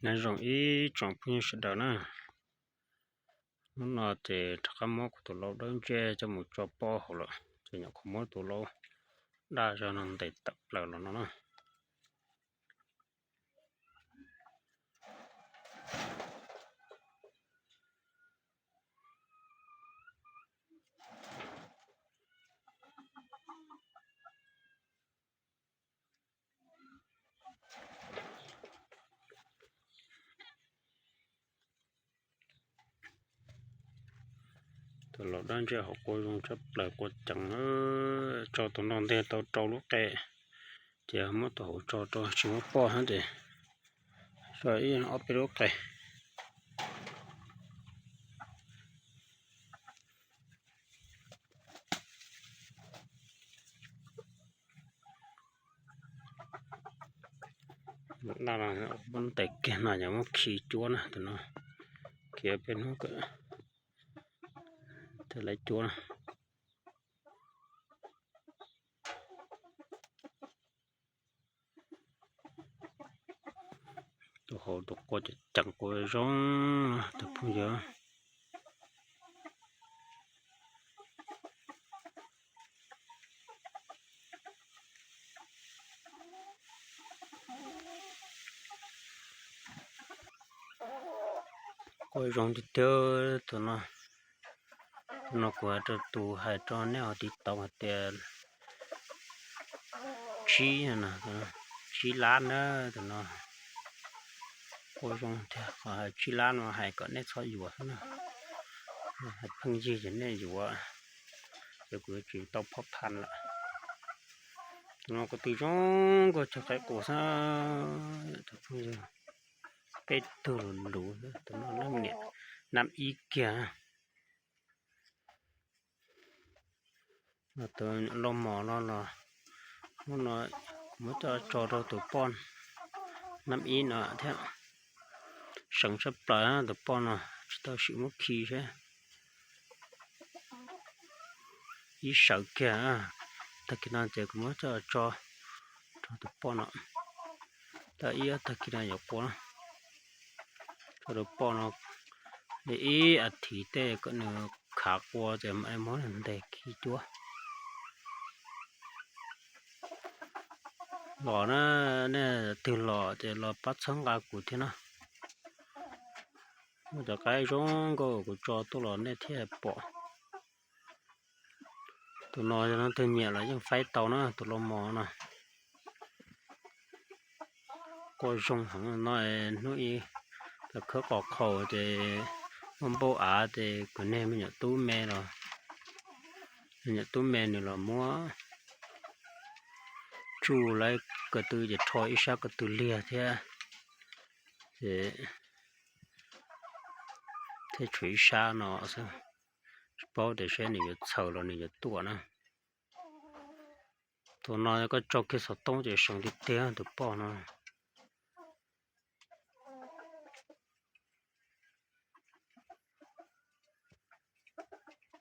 Nyob zoo ib tsoom phooj ywg sawv daws na, hnub no ces rov qab muab kuv tus lau dawb ntsej coj mus tso poj hauv lawm, ces nyuam qhuav muab tus lau daj zog no ntes tawm plaws los no na. Tus lau dawb ntsej hauv qua zoo tshaj plaws, qua ceev, tso tus no nteg tau rau lub qe, ces muab tus hauv tso rau tsis muab poj thiab ces tso ib ob peb lub qe. Daj no muab ntes kiag no yog muab khi cuab na, tus no khi peb hnub thiaj li cuab na. Tus hauv tus qua ceev, qua zoo, tus phooj ywg. Qua zoo tiag tiag tus no. Tus no kuv hais rau tus, hais rau nej hauv TikTok hais tias tsib, tsib lab na tus no. Qua zoo tiag, qhov hais tsib lab no hais kom nej txhob yuav xwb na. Hais pheej yig ces nej yuav, ces kuv yuav tsis tau phob phan lawm. Tus no ko tw zoo nkauj, cog qaib qus xwb, tus phooj ywg. Peb tug luv luv, tus no leej niam nab ib kiag. Tus lau mos no los hnub no kuv muab coj tso rau tus poj nab ib no thiab. Seev tshaj plaws tus poj no, tsis tau sim muab khi seb. Ib sawv kiag, tag kis no ces kuv muab coj tso rau tus poj no. Tag ib ob tag kis no yuav qua rau tus poj no li ib as thiv tej kom nws khav qua ces mam li muab ntes khi cuab. Los na, nej twg los ces los pab txhawb nqa kuv thiab na. Muaj cov qaib zoo nkauj kuv tso tuaj los nej thiaj pom. Tus no yog leej twg nyiam los yeej faib tau na, tus lau mos no. Qua zoo heev no, hnub ib tau khawb qos qhaus ces muaj npauj av ces kuv niag me nyuam tub me los, me nyuam tub me nws los muab tsuj lawv ko tw ces rho ib sab ko tw liag thiab, ces thiaj tshuav ib sab no xwb. Tsis paub tias seb nws yuav txhaws los nws yuav tuaj na. Tus no koj tso kiag xov tooj ces seev tiag tiag tus poj no.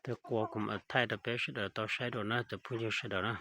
Tej qua kuv mam thaij rau peb sawv daws tau saib dua na cov phooj ywg sawv daws na.